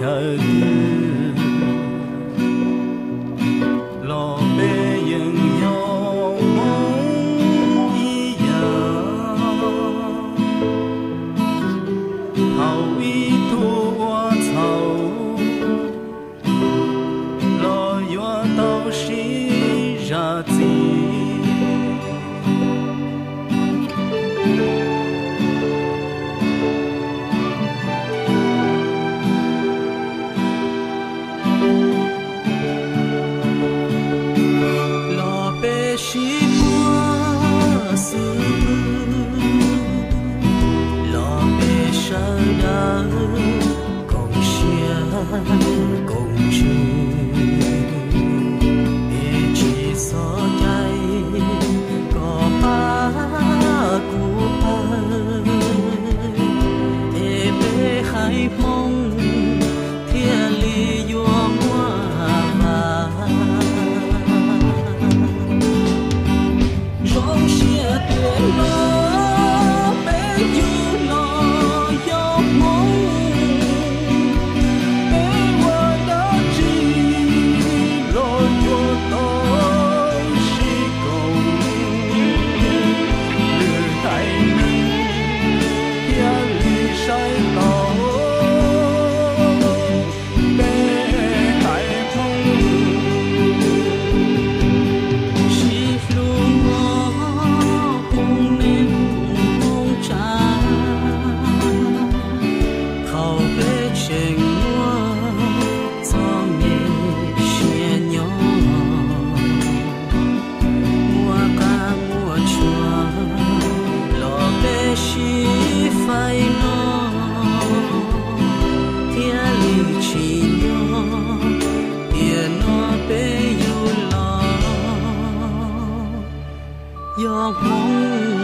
yawm twg los peb yeej yog Hmoob ib yam. Thaum ib tug ua txhaum los yuav tau sib zam txim. Los peb sib puag xwb, los peb sawv daws koom siab koom ntsws, es tsis txhob cais kom pab kuv pab, es peb haiv Hmoob thiaj li yuav muaj vam. Zoo siab tias no peb yug los yog Hmoob, peb ua dab tsi los yuav tau sib koom, lwm haiv neeg thiaj li saib taus peb haiv Hmoob. Sib hlub muab poob neej poob tsav, thaum peb tseem muaj txoj me sia nyob, muaj qab muaj tshua los peb sib faib no, thiaj li tsim nyog tiam no peb yug los yog Hmoob.